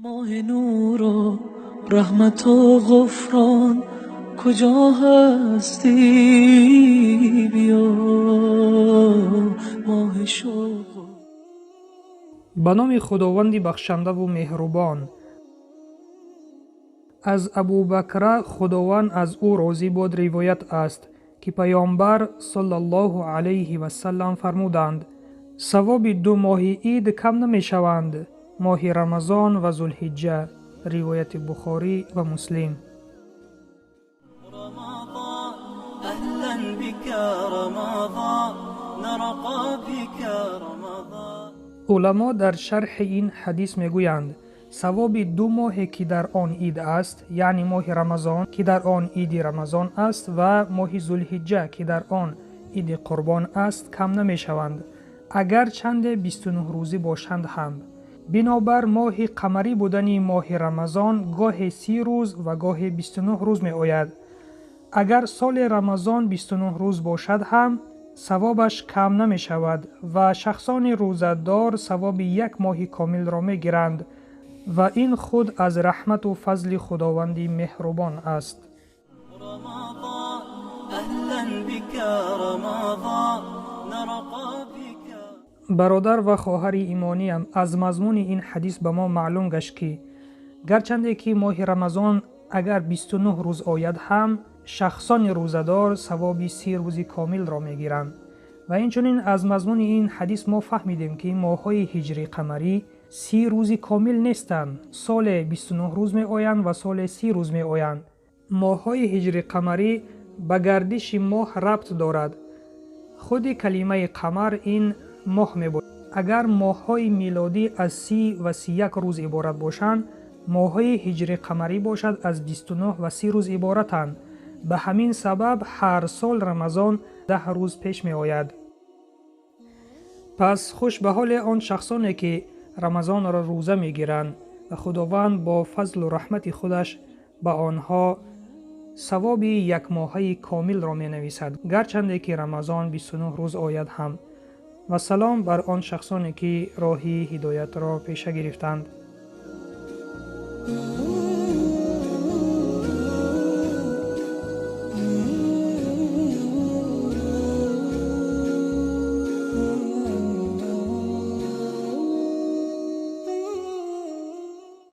Моҳи нуру раҳмату ғуфрон, куҷо ҳастӣ, биё, моҳи шавқ. Ба номи Худованди бахшандаву меҳрубон. Аз Абубакра, Худованд аз ӯ розӣ бод, ривоят аст, ки Паёмбар саллаллоҳу алайҳи васаллам фармуданд: «Савоби ду моҳи ид кам намешаванд: моҳи Рамазон ва Зулҳиҷҷа». Ривояти Бухорӣ ва Муслим. رمضان أهلا بك رمضان، نرقى بك رمضان. Уламо дар шарҳи ин ҳадис мегӯянд: савоби ду моҳе, ки дар он ид аст, яъне моҳи Рамазон, ки дар он иди Рамазон аст, ва моҳи Зулҳиҷҷа, ки дар он иди Қурбон аст, кам намешаванд, агар чанде 29 рӯзӣ бошанд ҳам. Бинобар моҳи қамарӣ будани моҳи Рамазон гоҳе 30 рӯз ва гоҳе 29 рӯз меояд. Агар соли Рамазон 29 рӯз бошад ҳам, савобаш кам намешавад ва шахсони рӯзадор савоби як моҳи комилро мегиранд ва ин худ аз раҳмату фазли Худованди меҳрубон аст. رمضان أهلا بك رمضان، نرقى بك. Бародар ва хоҳари имониям, аз мазмуни ин ҳадис ба мо маълум гашт, ки гарчанде ки моҳи Рамазон агар 29 рӯз ояд ҳам, шахсони рӯзадор савоби 30 рӯзи комилро мегиранд. Ва инчунин аз мазмуни ин ҳадис мо фаҳмидем, ки моҳҳои ҳиҷри қамарӣ 30 рӯзи комил нестанд. Соле 29 рӯз меоянд ва соле 30 рӯз меоянд. Моҳҳои ҳиҷри қамарӣ ба гардиши моҳ рабт дорад. Худи калимаи қамар ин моҳ мебошад. Агар моҳҳои милодӣ аз 30 ва 31 рӯз иборат бошанд, моҳҳои ҳиҷри қамарӣ бошад аз 29 ва 30 рӯз иборатанд. Ба ҳамин сабаб ҳар сол Рамазон 10 рӯз пеш меояд. Пас хуш ба ҳоли он шахсоне, ки Рамазонро рӯза мегиранд ва Худованд бо фазлу раҳмати худаш ба онҳо савоби якмоҳаи комилро менависад, гарчанде ки Рамазон 29 рӯз ояд ҳам. Ва салом бар он шахсоне, ки роҳи ҳидоятро пеша гирифтанд.